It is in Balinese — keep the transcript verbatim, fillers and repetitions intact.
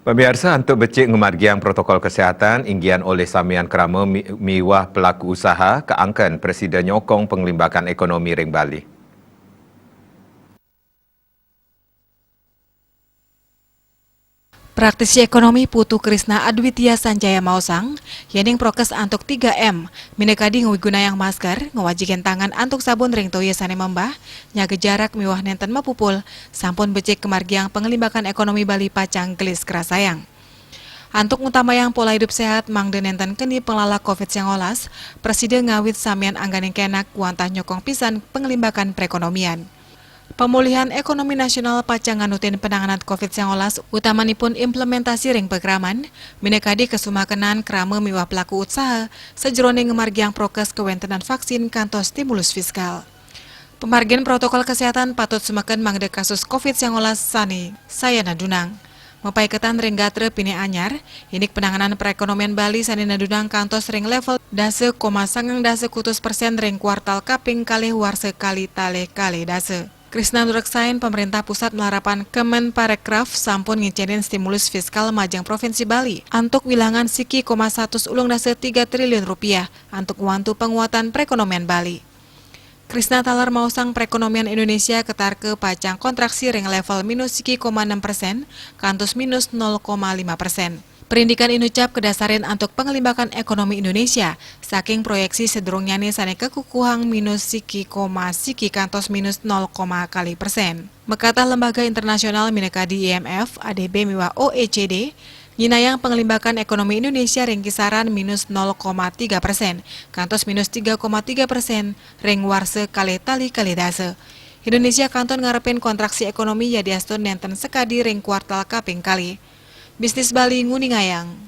Pamiarsa, antuk becik ngamargiang protokol kesehatan, inggian olih samian krama mi-, miwah pelaku usaha, kaangken prasida nyokong panglimbakan ekonomi ring Bali. Praktisi ekonomi Putu Krisna Adwitya Sanjaya maosang, yening prokes antuk tiga M, minakadi ngawigunayang masker, ngwajikin tangan antuk sabun ring toya sane membah, nyaga jarak miwah nenten mapupul, sampun becik ngamargiang panglimbakan ekonomi Bali pacang gelis karasayang. Antuk ngutamayang pola idup sehat mangda nenten keni panglala covid sembilan belas, prasida ngawit samian angganing kenak wantah nyokong pisan panglimbakan perekonomian. Pamulihan ekonomi nasional pacang nganutin penanganan covid sembilan belas, utamanipun implementasi ring pakraman, minakadi kasumakenan krama miwah pelaku usaha, sajeroning ngamargiang prokes kawentenan vaksin kantos stimulus fiskal. Pamargin protokol kesehatan patut sumeken mangda kasus covid sembilan belas sane sayan nadunang. Mapaiketan ring gatra pinih anyar, indik penanganan perekonomian Bali sane nadunang kantos ring level dasa koma sangang dasa kutus persen ring kuartal kaping kalih warsa kali talih kalih dasa. Krisna nureksain, pemerintah pusat malarapan Kemenparekraf sampun ngicenin stimulus fiskal majeng Provinsi Bali antuk wilangan siki koma satus ulung dasa tiga triliun rupiah antuk ngwantu panguatan perekonomian Bali. Krisna taler maosang perekonomian Indonesia ketarka pacang kontraksi ring level minus siki koma enam persen kantos minus nol koma lima persen. Perindikan inucap kadasarin antuk panglimbakan ekonomi Indonesia saking proyeksi sadurungnyane sane kakukuhang minus siki koma siki kantos minus nol koma kali persen. Makatah lembaga internasional minakadi I M F, A D B miwah O E C D, nyinayang panglimbakan ekonomi Indonesia ring kisaran minus nol koma tiga persen kantos minus tiga koma tiga persen ring warsa kalih tali kalih dasa. Indonesia kantun ngarepin kontraksi ekonomi yadiastun nenten sakadi ring kuartal kaping kalih. Bisnis Bali nguningayang.